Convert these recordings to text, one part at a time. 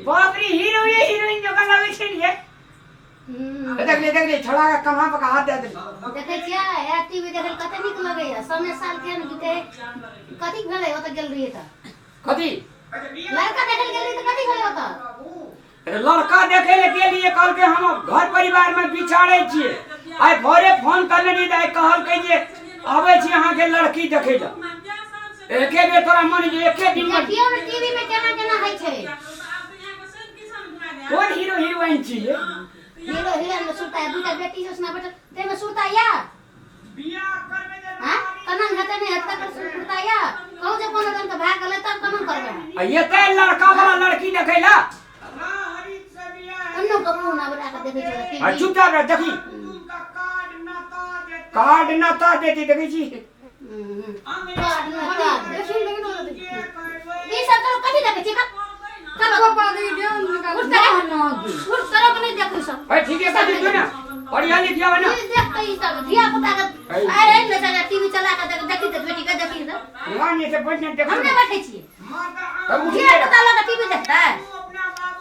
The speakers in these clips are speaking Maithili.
बाप रे, हीरो ये हीरोइन जकाँ लगै छै ने ये। देख ले, देख ले, छोड़ा के कन्हा पर हाथ दे दे। देखै छियै, ए टीवी देखै लए कते नीक लगैया। समय साल केहन बीते, कथी भेलै ओतऽ गेल रहियै तऽ? कथी? लड़का देखै लए गेल रहियै तऽ कथी भेलै ओतऽ? अरे लड़का देखे ले गेलियै, कहलकै हम घर परिवार में बिचारै छियै। आइ भोरे फोन करने रहियै तऽ आइ कहलकै जे आबै छी अहाँके लड़की देखै लए। एके बेर तोरा मन जे एके दिन में। देखियौ ने टीवी में केना केना होइ छै। कोन हीरो हीरोइन छी ये? हीरो हीरोइन में सुरता है, दूटा बेटी छै उसना बेटा ताहिमे सुरता या हाँ कनन हेतै नहि हेतै तकर सुरता या कहू जे कोनो रंग के भए गेलै तब कनन करबै। आ एते लड़का वाला लड़की देखै ला। कन्नो के मुंह ना बना के देखै छै। आ चुपचाप रह, देखी कार्ड नाता देती, देखै छी। कार्ड नाता ई सब तो कथी देखै छी? उठ तरफ नहीं देखै सब। अरे ठीक है, कथी तू ना पढ़िया लिखिया ना। ई देखते ई सब धिया पुता के आइ ने चला टीवी चला के देख, देखी तऽ बेटी के देखी तऽ। ना नहीं से बैठ ने देख। हम नहीं बैठे छियै। तब उठ। धिया पुता लग टीवी देखतै?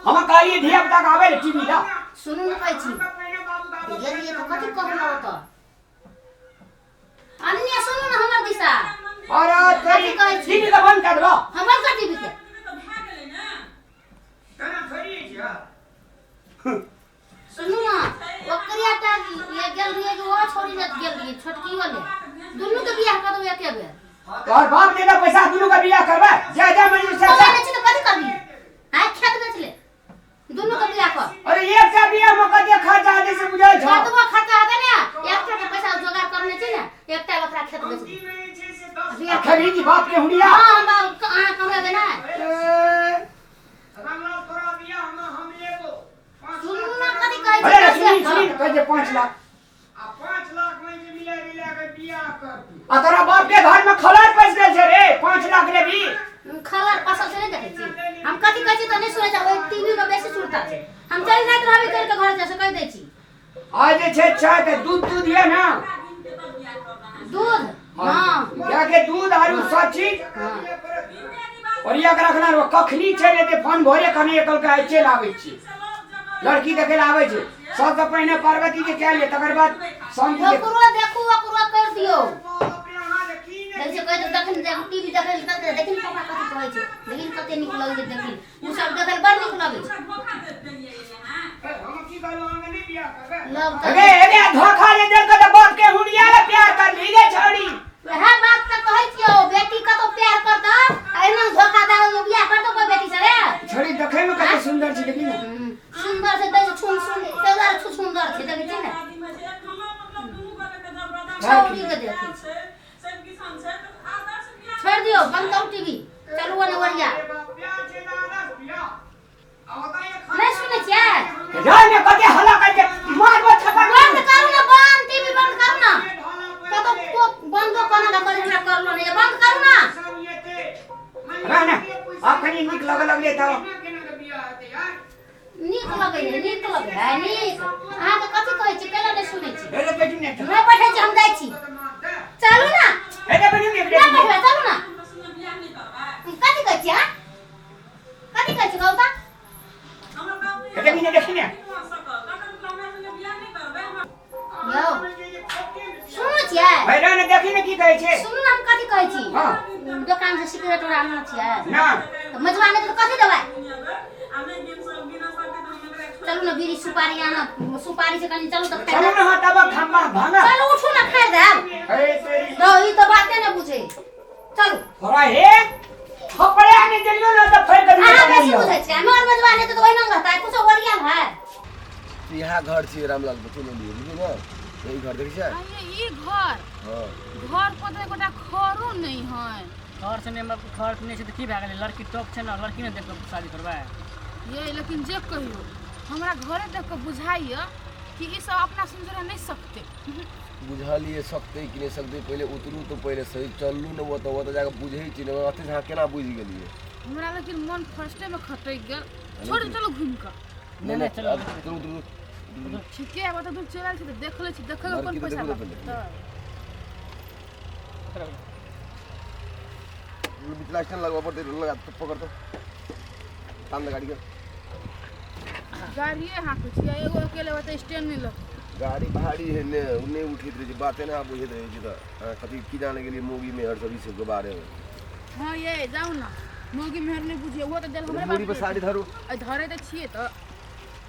हम कहलियै धिया पुता के आबै ले टीवी ला। सुनू ने, कहै छी गेलियै तऽ कथी कहलहुँ ओतऽ अन्य? सुनू ने हमर दिशा। अरे कथी कहै छी? टीवी के बंद कर देबो। हमर का टीवी के सुनू ना, ओकरे टा ये गेल रहियै कि ओ छोड़ी ने गेल रहियै छोटकी वाले, दुनू के बियाह कऽ देबै एके बेर। तोहर बाप देला पैसा दुनू के बियाह करबै? जा जा मजदूर से। कमा लै छी तऽ कथी करबी? आइ खेत बेच ले, दुनू के बियाह कर। अरे एकटा बियाह में कते खर्चा हेतै से बुझै छौ? कतबो खर्चा हेतै ने, एकटा के पैसा जोगाड़ करने छी ने, एकटा बकरा खेत बेच ले, बियाह कर। खेबही की बाप के हुंडिया? हाँ, हम अहाँ कमेबै ने। ए, सुनू ना, कथी कहै छी? अरे सुनी सुनी, कहै छै 5 लाख आ तोरा बाप के घर में खलार पैस गेल छै रे, 5 लाख लेबही? खबर पसल से नहीं देखै छी। हम कथी कहै छी तऽ नहि सुनै छै। ओहि टीवी में बेसी सुनता छै। हम चलि जाइत रहबै कर के घर जैसे कहि दै छी। आज जे छै चाय तऽ दूध दूध ये ना? दूध, हाँ। गाय के दूध आरू सब चीज ओरिया के रखना रहो। कखनी चलि एतै फोन भोरे कने एकल के आइ चलि आबै छी, लड़की देखै लए आबै छै। सबसँ पहिने पार्वती के कए लिअ, तकर बाद शंभू के। ओकरो देखू, ओकरो कर दियौ। देखै छै, कहै छै देखिन देख टीवी देखै लए तऽ देखिन पापा कथी कहै छै, देखिन कते नीक लगै छै, देखिन ओ सब देखै लए बड़ नीक लगै छै लव तऽ। अरे अरे, धोखा जे देलकै तऽ बाप के हुंडिया ले प्यार कर ली रे छौड़ी। वएह बात तऽ कहै छियौ, बेटी कतौ प्यार करतौ आ एना धोखा दऽ देलौ, बियाह करतौ कोइ बेटी से रे? छौड़ी देखै में कते सुंदर छै, देखी ने। सुन्दर छै तै छुन सुन तै छु सुन्दर छै, देखै छी ने छौड़ी के देखै छी। छोड़ि दियौ, बंद करू टीवी, चलू ओने ओरिया। नहि सुनै छियै? जा ने, कते हल्ला करै छै, मारबो थप्पड़। बंद करू ने, बंद टीवी बंद करू ने। कतौ को बंदो कोना के करे, हमरा करलो नहि, बंद करू ने। रह ने, आब कनी नीक लगऽ लगलै तऽ। नीक लगै है, नीक लगै है, नीक। अहाँके कथी कहै छी? कैला नहि सुनै छी? हे रे बेटी ने। नहि बैठै छी, हम जाइ छी, चलू ने। हे रे बेटी ने। नहि बैठबै, चलू ने। कथी कहै छी अहाँ? कथी कहै छी, कहू तऽ? हे देखी ने, देखी ने। यौ, सुनै छियै? हे रे ने, देखी ने की कहै छै। सुनू ने, हम कथी कहै छी? हाँ। दोकान से सिगरेट उरा आनने छियै? ना। तऽ मजबा नहि तऽ कथी देबै? चलू ने, बीड़ी सुपारी आनब, सुपारी से कनि चलू तऽ खाइ चलू देब। ने, हाँ तब खम्बा भांगा। चलू, उठू ने, खाइ देब। हे तेरी। तऽ ई तऽ बाते नहि बुझै, चलू। थोड़ा हे थपड़े आने देलियो ना तऽ फेर कभी। अहाँ बेसी बुझै छियै, हमर मजबा नहि तऽ ओहिना रहतै, कुछो ओरियाल है। इएह घर छियै रामलाल के, चलि एलियै, बुझलियै ने? ई घर देखै छियै? अरे ई घर? हँ। घर पर तऽ एकोटा खरो नहि है। खर से नहि, खर नहि छै तऽ की भए गेलै? लड़की टॉप छै ने, लड़की ने देख कऽ शादी करबै। ये लेकिन जे कहियो, हमरा घरे देख कऽ बुझाइए कि ई सब अपना सुन्दर नहि सकतै। बुझलियै, सकतै कि नहि सकतै, पहिले उतरू तऽ पहिले सही चलू ने ओतऽ, ओतऽ जाकऽ बुझै छी ने। अथी अहाँ केना बुझि गेलियै? हमरा लेकिन मन फर्स्टे में खटकि गेल। छोड़, चलू घुमि कऽ। नहि नहि, चलू। आब चलू, उतरू। ठीके है, ओतऽ दूर चलि आयल छी तऽ देख लै छी, देखै कोन लड़की तऽ पैसा देखू ने। लगतै? बिचला स्टैंड लगबऽ पड़तै, लगा पकड़ तऽ, तान दे गाड़ीके। गाड़िए हाँकै छियै, एगो अकेले होतै स्टैंड नहि लगतै। गाड़ी भारी है ने, उ नहि उठैत रहै छै, बाते ने बुझैत रहै छै। तऽ अहाँ कथी की जाने गेलियै मौगी मेहर सब ई सबके बारेमे? हँ ये जाउ ने, मौगी मेहर नहि बुझियै, ओहो तऽ देल हमरे मूड़ी पर बाप। साड़ी धरू। अइ धरे तऽ छियै, तऽ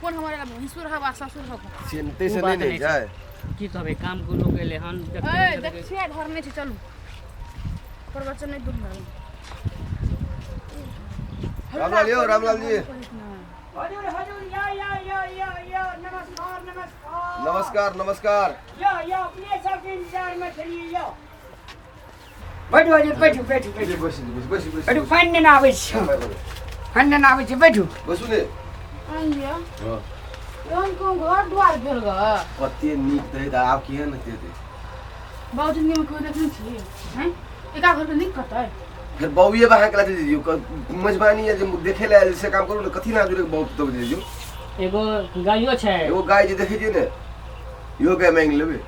कोन हमर भैंसुर हब आ ससुर हब? चिन्ते से ओ बात नहि ने नहि छै। जाय। की कहबै, काम के लोक एलै हन। ए देख छियै, धरने छी, चलू प्रवचन नहि दूर। रामलाल यौ, रामलाल जी। हजूर हजूर, या या या या या, नमस्कार नमस्कार। नमस्कार नमस्कार। या या, अपने सबके इंतजार में छलियै। या बैठू हजूर, बैठू बैठू बैठू। बैसू बैसू बैसू। बैठू। बैसू। पानि नेने आबै छी, पानि नेने आबै छी, बैठू। बैसू ने। आनिए। हँ। एहन कोन घर दुआर भेल ग? कते नीक रहै तऽ आब केहन हेतै हेतै? बाबू जिंदगी में कोई देखने छी हैं? एका घर के नीक कतै? फेर बौए बहा के लाते दियौ, मेजबानी जे देखे ले आयल से काम करू ने। कथी ना जुड़े बहुत तब दियौ। एगो गाइयो छै। एगो गाय जे देखै छियै ने, इहो गाय मांगि लेबै।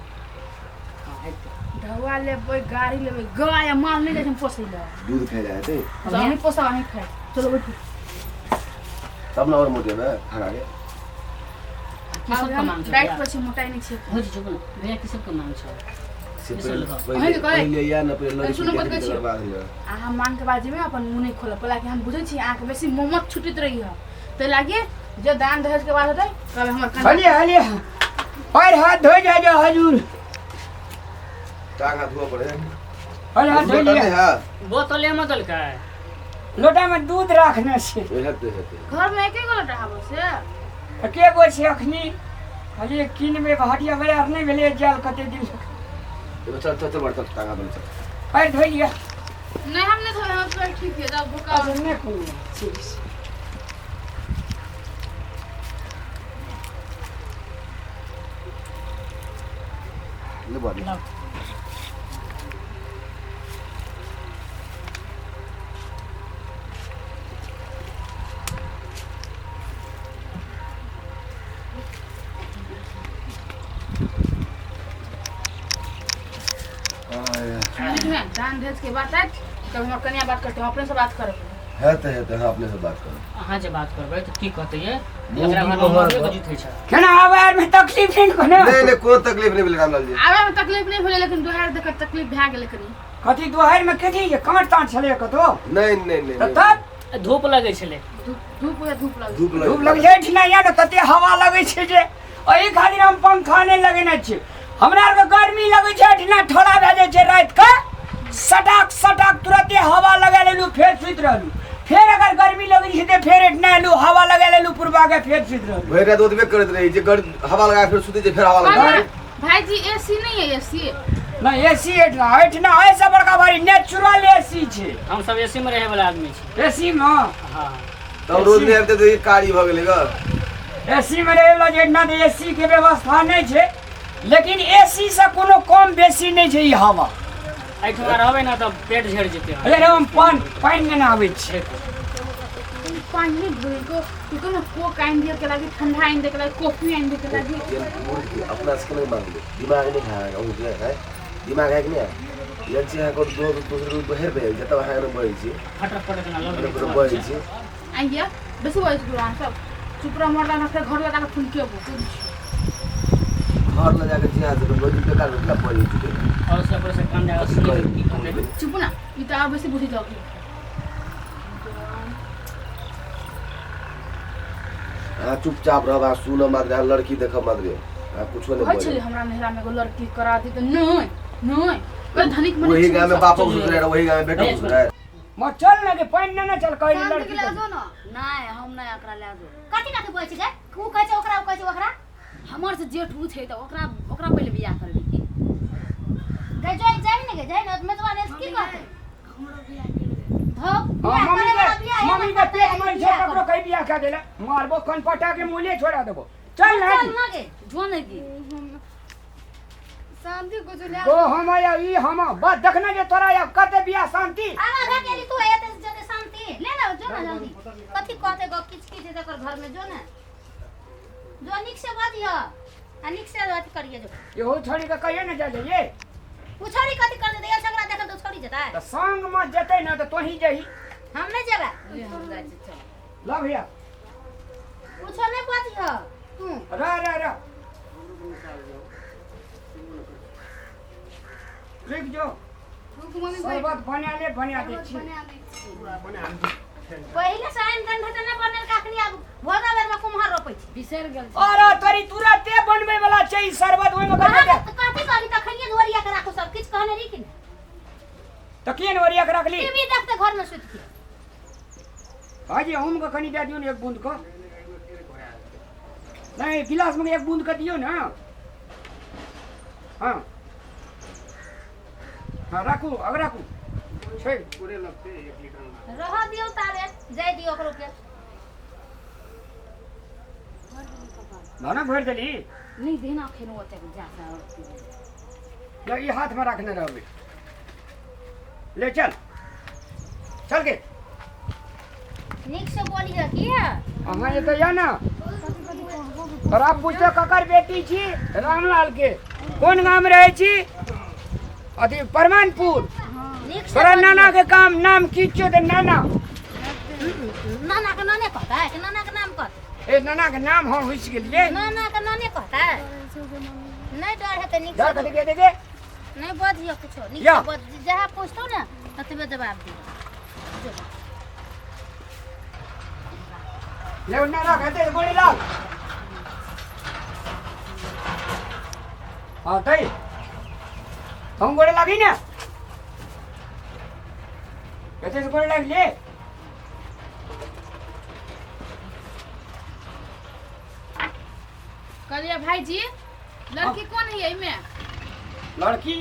ढौआ लेबै, गाड़ी लेबै, गाय आ माल नहि जाइ छै पोसै लए। दूध खाइ लए हेतै। तऽ अहीं पोसब, अहीं खाइ। चलो बैठू। तब ने आओर मोटेबै खा के। की सब के मांग छै डाइट भैया? पर छी, मोटाइ नहि छै। भौजी चुप ने। भैया, की सब के मांग छै? से की सब पहिले लेबह? अहीं के कहै। पहिले या ने पहिले लड़की सुनू, देखी बतबै तकर छी। बाद ने। अहाँ मांग के बाजैमे अपन मुँह नहि खोलब पला कि हम बुझै छी अहाँके बेसी मोमत छुटैत रही है, ताहि लागी जे दान दहेज के बात हेतै कहबै हमर कनिया। हलिए हलिए, पैर हाथ धोइ जाइ जाउ हजूर। टांग हाथ धोअ पड़े। पैर हाथ धोइ लोटा लिअ। नहि है? बोतले मे देलकै। लोटामे दूध राखने छै। हेतै हेतै। घर में एके गो लोटा हबो से? तऽ के गो छै अखनी? कहलियै किनबै, हटिया बाजार नहि भेलै जायल कते दिन। चल चल चल, चल टांग हाथ धो चल। पैर धोइ लिअ। नहि, हम नहि धोबै, हमर पेट ठीक है, जाउ भूखा। अच्छा, नहि कोनो बात, ठीक छै। ले बाबू। लाउ। बुझलियै, दान दहेज के बात आयत तब हमर कनिया बात करते, हम अपने से बात करब। हेतै हेतै, हाँ, अपने से बात करू। अहाँ जे बात करबै तऽ की कहतै ये? मौगी एकरा घरमे मोहर मरबे के घर। जीत होइ छै। केना आबै आरमे तकलीफ नहि ने कोनो? नहि नहि, कोनो तकलीफ नहि भेलै रामलाल जी। आबे में तकलीफ नहि भेलै, लेकिन दुहार देख तकलीफ भए गेलै कनि। कथी दुहारिमे कथी जे काँट ताँट छलै कतौ? नहि नहि नहि। तऽ नहि। तब धूप लगै छलै। धूप धूप होइए, धूप लगै। धूप धूप लग जाइ छै ने, या ने तते हवा लगै छै जे एहि खातिर हम पंखा नहि लगेने छी। हमरा आरके गर्मी लगै छै, एहिठिना ठोड़ा भए जाइ छै रातिके, सटाक सटाक तुरते हवा लगा लेलहुँ, फेर सुति रहलहुँ। फेर अगर गर्मी लगै छै तऽ फेर एहिठिना एलहुँ, हवा लगा लेलहुँ पुरबाके, फेर सुति रहलहुँ। भरि राति ओतबे करैत रहै छै, हवा लगा के फेर सुतै छै, फेर हवा लगा के। भाईजी, एसी नहीं है एसी? नहि, एसी एहिठिना एहिठिना एहिसँ बड़का भारी नेचुरल एसी छै। हम सब एसी मे रहै वाला आदमी छी। एसी मे? हँ। तब रोज नहि आबिते तऽ ई कारी भऽ गेलै ग। एसी मे रहै वला जे एहिठिना तऽ एसी के व्यवस्था नहि छै, लेकिन एसी से कोनो कम बेसी नहि छै ई हवा। एहिठमा रहबै ने तऽ पेट झड़ि जेतै। अरे हम पानि पानि नेने आबै छी। पानि नहीं भरि को तू को कोक आनि दिए के लागी, ठंडा आनि दे के लागी, कॉफी आनि दे के लागी। ये मूर्ख अपना से नहीं मांग ले, दिमाग नहीं है अहूँ के है? दिमाग है कि नहीं है? यदि अहाँ को दो दोसर के बहर पे जतऽ अहाँ ने बहै छी। फटर फटर केना लऽ फटर गेलै। फटर बहै छी। आइए बेसी बजै छी अहाँ सब, चुप रह मरला ना, फेर घर लगा के फोन के घर लऽ जाके जे अहाँ से रोजी बेकार रोकला बहै छी। और सब से कान जागा सुनै तऽ की कहतै? चुप ना, ई तऽ आब बेसी बुझि जाओ। अहाँ चुपचाप रहब, अहाँ सुनब मात्र, अहाँ लड़की देखब मात्र, अहाँ कुछो नहि कहै छलै बजब। हमरा नैहरा में एगो लड़की करा दी तऽ नहि नहि, ओहि धनिक मनिक वही छै गाँव में सब। बापो सुधरे रहे, वही गाँव में बेटो सुधरे। म चल ने के पानि नेने चल, कहै लड़की के। नहि, हम नहि ओकरा लए जो। कथी कथी बोलै छै गे? उ कहै छै ओकरा, उ कहै छै ओकरा। हमर से जेठ उ छै तऽ ओकरा ओकरा पहिले बियाह करबै की? गे जाइ जाइ ने, गे जाइ ने, मेजबान की कहतै? धो हाँ, बियाह मम्मी करे वाला के बियाह मम्मी के पेट मर छै, ककरो कहीं बियाह कऽ देला, मारबो कनपटा के मूले छोड़ा देबो। चल ना। चल ना गे। जो ने की। शांति को जो ले। ओ हम या ई हम बस देखने जे तोरा या कते बियाह शांति। आगा भए गेली तू एते जते शांति ले ना, जो ना जल्दी। कथी कहते गो किच किच हेतै ओकर घर में? जो ना, जो नीक से बजिह आ नीक से अथी करिए जो। इहो छोड़ी के कहियो ने जा जाइए। उ छोड़ी कथी कर देतै? एल झगड़ा देखल तऽ छोड़ी जेतै? तऽ संग मे जेतै ने तऽ तोही जही। हम नहि जेबै। हम जाइ छी, चल। ल भैया। कुछो नहीं बजिह तू। रह रह रह रुक जो, शरबत बना ले, बना दै छी। पहिले साइन दंड त न बनल काखनी, आब भोगा बेर में कुम्हर रोपै छी। बिसरि गेल। अरे तोरी तुरते बनबै वाला छै ई शरबत, ओहिमे अहाँ कते तऽ कथी कहली तखनिये ओरिया के राखू सब किछु कहने रही कि नहि? तऽ किए ने ओरिया के रखली? टीवी देखते घर में सुति के। हाजी हम के कनी दए दियौ ने एक बूंद के। नहीं गिलास में एक बूंद के दियौ ना। हाँ हाँ राखू, अग राखू छै। रह दियौ ताबे, जाय दियौ ओकरो के। भाना भरि देली। नहीं देना खेनो ओतेक जा ले ई हाथ में रखने रहबै। ले चल चल के नीक से बोलिह की है। अहाँ एतऽ या ना, तोरा पूछतो ककर बेटी छी? रामलाल के। कोन गाम रहै छी? अथी परमानपुर। नीक से तोरा बजिह। नाना के काम नाम की छियौ? तऽ नाना। नाना के नाने कहतै कि नाना के नाम कहतै? ए नाना के नाम हम हुसि गेलियै। नाना के नाने कहतै। नहीं डर हेतै नीक डर से। कथी के देखे? नहीं बजिह कुछो, नीक या। से बज, जहाँ पूछतौ ने ततबे जवाब दिह। जो। ले ना राख हेतै गोली लाग। हाँ तै हम गोड़े लागी ना, हेतै से गोड़े लाग ले। कहलिए भाईजी लड़की कौन है एहिमे? लड़की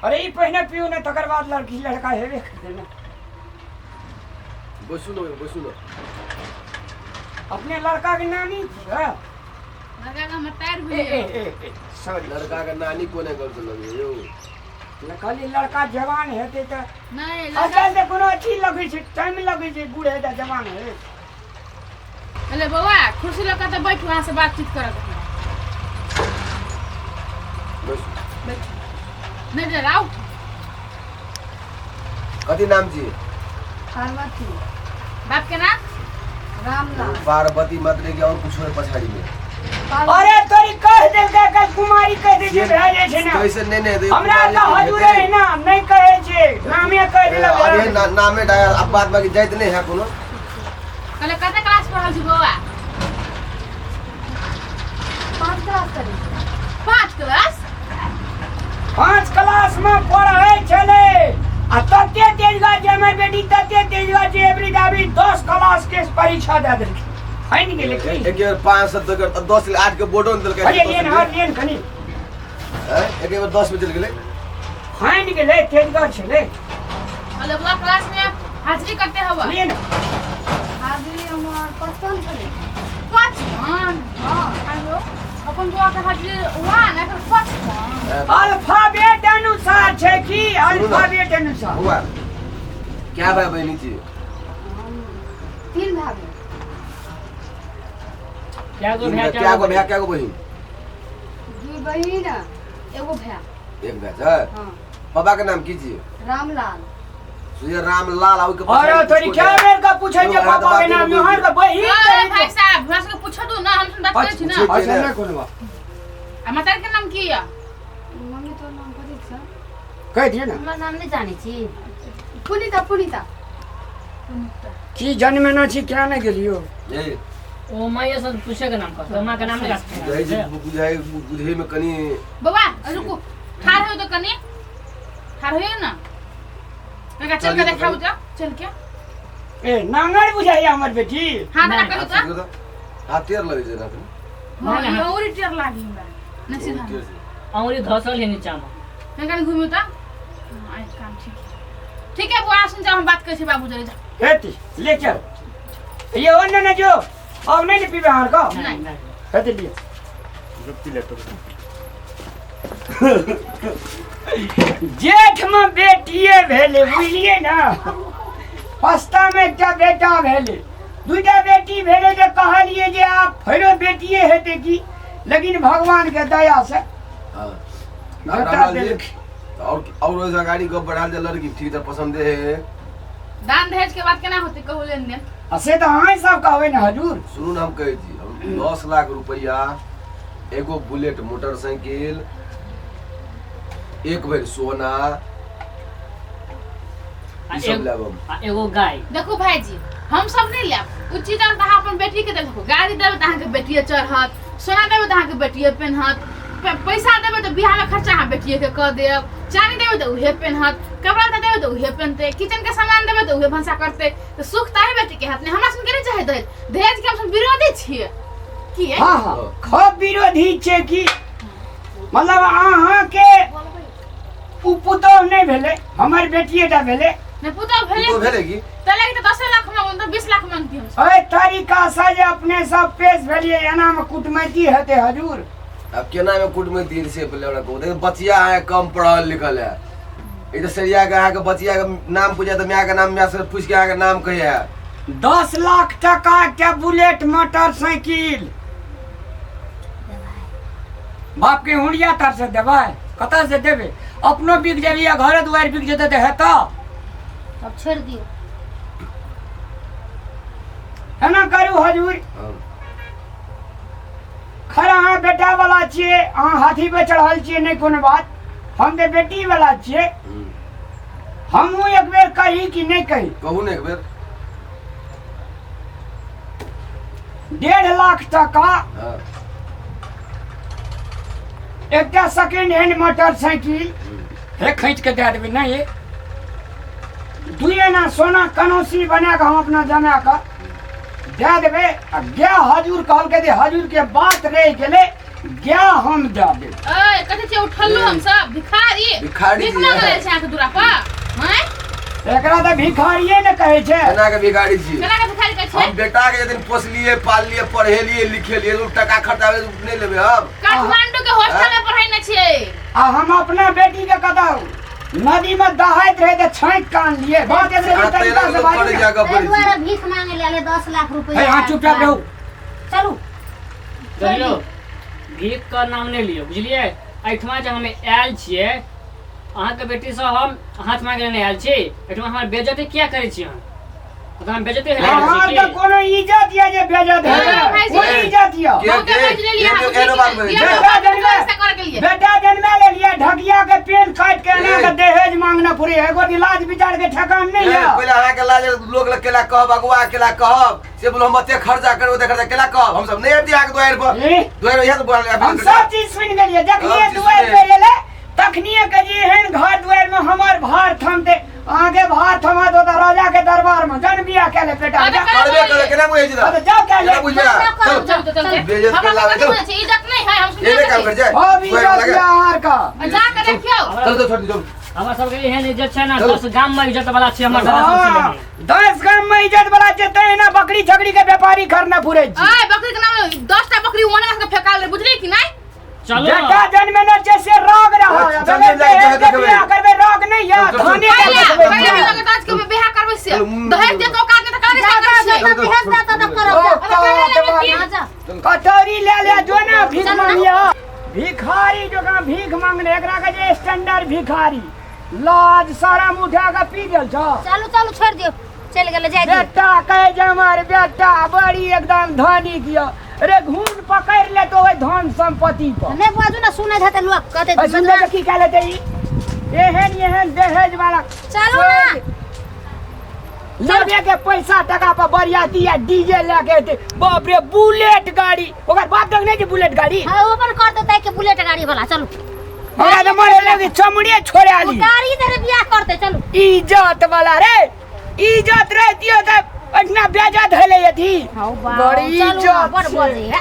अरे ई पहिने पियू ने, तकर बाद लड़की लड़का हेबे करतै ने। बैसू न, बैसू न। अपने लड़का के नानी है? लड़का के हमर टायर ए भेलै। ए ए ए सॉरी। लड़का के नानी कोने गल से लगे यौ? कहली लड़का जवान हेतै तऽ नहीं लड़का आजकल तऽ कोनो अथी लगै छै, टाइम लगै छै, बूढ़ हेतै जवान हे। अरे बौआ कुर्सी लऽ कऽ तऽ बैठू, अहाँ से बातचीत करब। बैसू। बैठू, नहीं डराउ। कथी नाम छी? पार्वती। बाप के नाम? रामलाल। पार्वती मात्र के और कुछ है पछाड़ी में? अरे तोरी कह देलकै कल कुमारी कह दै छै, भए जाइ छै ने। कैसे? नहीं नहीं तो हमरा तऽ हजूरे है ना, नहीं कहै छै, नामे कह देलक। अरे नामे डायल, अब बात बाकी जाइत नहीं है कोनो। कहले कते क्लास पढ़ल छी बौआ? 5 क्लास करी। 5 क्लास? 5 क्लास में पढ़ै छलै आ तते तेजगर छै हमर बेटी, तते तेजगर छै एवरी दाबी 10 क्लास के परीक्षा दए देलकै। फाइन गेलै की? एक बेर 5 7 देकर 10 8 के बोर्डो ने देलकै। अरे लेन हर लेन कनी। हैं? एक बेर 10 में चल गेलै। फाइन गेलै, तेजगर छलै। कहले बौआ क्लास में हाजिरी कते हवा? लेन हाजिरी हमर 55 छलै। 55? हाँ। आरो अपन बौआ के हाजिरी 1 एकर 55। अल्फाबेट अनुसार छै की? अल्फाबेट अनुसार। बौआ क्या भाई बहिनी छी? 3 भाई बहिन। क्या गो भाई? क्या गो भाई, क्या गो बहिन? 2 बहिन एगो भाई। एक भाई छै। हाँ। पापा के नाम की छी? रामलाल। सुनिए रामलाल आउ के अरे तोरी क्या बेर का पूछै छै पापा के नाम? योहर के बहिन। अरे भाई साहब हमरा सबके पूछो दू ना, हम सब बात करै छी ना। अच्छा नहीं कोनो बात। आ मातारी के नाम की या? मम्मी तोर नाम कथी छ? कह दिए ना। हमर नाम नहीं जानै छी। पुनीता। पुनीता। की जन्मेना छी, क्या नहीं गेलियो? ए ओ माय से पूछे के नाम कहतो, मां के नाम नहीं बुझाइ राखते। छै, बुझाइ बुझै में कनी। बौआ रुकू, ठाढ़ हो तो कनी ठाढ़ होइयो ना, काका चल के देखाबू तो चल के। ए नांगर बुझाइया हमर बेटी। हाथ ना करू तो। हाथ टेर लगै छै ना? हां औरी टेर लागी हमरा नहीं सीधा। औरी धसल है नीचा में। काका घूमियो तो। हां आई काम ठीक ठीक है बुआ, सुन जा हम बात करै छी बाबू जरे जा। हेती ले चल ये और ना जो अब नहीं पीबे हार का। नहीं नहीं हेती लिए जेठ में बेटिए भेले बुझलिए ना, पस्ता में एकटा बेटा भेले, दूटा बेटी भेले तऽ कहलिए जे आब फेरो बेटिए हेतै की, लेकिन भगवान के दया से हां बेटा देलक। और ओइसे गाड़ी गप बढ़ाल जा, लड़की ठीक त पसंद है। दान दहेज के बात केना होतै कहू लेन देन? आ से तऽ अहाँ सब कहबै ने हजूर। सुनू ने, हम कहै छी, हम 10 लाख रुपैआ, एगो बुलेट मोटरसाइकिल, एक भरि सोना, आ ई सब लेब हम। आ एगो गाय। देखू भाईजी, हम सब नहीं लेब उ चीज। अहाँ अपन बेटी के देखू, गाड़ी देबै तऽ अहाँके बेटिए चढ़त, सोना देबै तऽ अहाँके बेटिए पेन्हत, पैसा देबै तऽ बियाह में खर्चा अहाँ बेटिए के कऽ देब, चानी देबै तऽ उहे पेन्हत, कपड़ा लत्ता देबै तऽ उहे पेन्हतै, किचन के सामान देबै तऽ उहे भनसा करतै, तऽ सुख तऽ अही बेटी के हैत ने। हमरा सबके नहीं चाहे दहेज। दहेज के हम सब विरोधी छियै की? हाँ हाँ, खूब विरोधी छियै की। मतलब अहाँके उ पुतोह नहि भेलै, हमर बेटिए टा भेलै। नहि, पुतोह भेलै। तो भेलै की? तऽ लागि तऽ 10 लाख मांगू तऽ 20 लाख मांगती हम। एहि तरीका से जे अपने सब पेश भेलियै, एनामे कुटमैती हेतै हजूर? अब केना में कुटमैती से पहले हमरा कहू। देखियौ, बचिया अहाँ कम पढ़ल लिखल है, ई तऽ सरिया के अहाँके बचिया के नाम पूछे तऽ माय के नाम, माय से पूछि के अहाँके नाम कहै है। 10 लाख टका के बुलेट मोटरसाइकिल बाप के हुंडिया तर से देबै? कतऽ से देबै? अपनो बिक जेबी आ घरे दुआरि बिक जेतै तऽ हेतौ? तब छोड़ि दियौ। एना करू हजूर। हाँ। खैर, अहाँ बेटा वाला छियै, अहाँ हाथी पे चढ़ल छियै, नहि कोनो बात। हम तऽ बेटी वाला छियै। हमहूँ एक बेर कही कि नहि कही? कहू ने एक बेर। 1.5 लाख टका, एकटा सेकेंड हैंड मोटरसाइकिल हे खींच के दए देबै, नहि 2 आना सोना कनौसी बना कऽ हम अपना जमा कऽ दए देबै। आ गाय हजूर कहलकै जे हजूर के बात रहि गेलै, गाय हम दए देब। ए, कथी छियै उठल्लू हम सब? भिखारी? भिखारी भीख छियै। मांगल छै अहाँके दूरा पर? हैं? एकरा तऽ भिखारिये ने कहै छै। केना के भिखारी छी? केना के भिखारी कहै छै? हम बेटा के जखन पोसलिए, पाललिए, पढ़ेलिए, लिखेलिए, तो टका खर्चा भेलै, नहि लेबै हम? काठमांडू के हॉस्टल में पढ़ेने छियै। आ हम अपना बेटी के कतौ नदी में दहाइत रहे तऽ छाँकि के आनलियै। बात एतबे अहाँ तरीका तेरह से लोग बाजू करे ने। जाकऽ ताहि पड़ै दुआरे छी। भीख मांगे ले आले 10 लाख रुपया। हे, अहाँ चुपचाप रहू। चलू। देखियौ, भीख के नाम नहि लियौ, बुझलियै? एहिठमा जे हम आयल छियै, अहाँके बेटीसँ हम हाथ मांगे लए नहि आयल छी। एहिठमा हमर बेइज्जती किया करै छी अहाँ? तऽ हम बेइज्जती होइ अहाँ छी तऽ की? कोनो इज्जत यऽ जे बेइज्जत हेबै? भाईजी। कोन इज्जत यऽ? के बहुते के बाजि लेलियै अहाँ, एनो बात बजै छै। बेटा जनमे ऐसा करऽ के लिए। बेटा जनमे लेलियै, ढकिया के पेन काटि के एना के ए। दहेज मांगने पुरे, एगो लाज विचार के ठेकान नहि ए, यऽ। पहिले अहाँके लाज लोक लग केला कहब, अगुआ केला कहब से बोलो, हम एते खर्चा करबै, ओते खर्चा केला कहब? हम सब नहि आबि अहाँके दुआरि पर। ए? दुआरि इएह तऽ बोलल। हम सब चीज सुनि गेलियै। जखनिए सब चीज दुआरि सुनै। पर एलै तखनिए के जे एहन घर दुआरि में हमर भार थमते, अहाँके भार थमत ओतऽ राजा के दरबार में। जन बियाह कए ले बेटा, जा। करबे करबै, केना बुझै छी? हाँ, तऽ जाउ कए ले। केना बुझबै? चल चल। चल चल। बेइज्जत हमरा करला, कथी चल। बुझै छै? इज्जत नहीं है हम। एने काम कर जाए। अब इज्जत यऽ अहाँ का। जा के देखियौ। चल चल, छोड़ चल। हमरा सबके एहन इज्जत छै ने, चलू। 10 गाम में इज्जत वाला छै हमर दादा सबसे हाँ, लेने। 10 गाम में इज्जत वाला छै तैं ना बकरी छकरी के व्यापारी करना पुरे छी। आय बकरी के नाम, 10 टा बकरी ओने के फेका ले, बुझली कि नहीं? चलू। बेटा जन्मे न छै से रोग रहा चल, चल, चल, चल, के बियाह करबै, रोग नहीं है, चल, चल, धने के पहिले देखबै। पहिले भी लगत आज के बियाह करबै से चलू, मुँह- दहेज दे तो औकात नहीं त करे जा से जा करै जा छियै। दहेज दे तऽ करब। ओ, अरे, हाँ, जा। कटोरी ले ले जो ना, भीख मांगिया भिखारी जकाँ भीख मांगने। एकरा के जे स्टैंडर्ड भिखारी, लाज शरम उठा के पी गेल छ। चलू चलू, छोड़ि दियौ, चलि गेलै, जाय दियौ। बेटा कहे जे हमर बेटा बड़ी एकदम धनिक यऽ। रे घून पकड़ ले तो ओहि धन संपत्ति पर। नहि बाजू ने, सुनैत हेतै लोक, कहतै। अरे सुन ले, की कह लेते ई एहन एहन दहेज वाला। चलू ने। लेबे के पैसा टका पर बरियाती आ डीजे लए के एतै। बाप रे, बुलेट गाड़ी, ओकर बाप देखने छै बुलेट गाड़ी? हाँ, ओ अपन कर देतै के बुलेट गाड़ी वाला। चलू। हमरा तऽ मरे लगे चमड़िए छोड़ा ओ ली। गाड़ी देने बियाह करतै, चलू। इज्जत वाला रे, इज्जत रहतियो तऽ एतना बेइज्जत हेले अथी। हौ बा। बड़ी चलू ने, इज्जत बड़ छै। बजै है।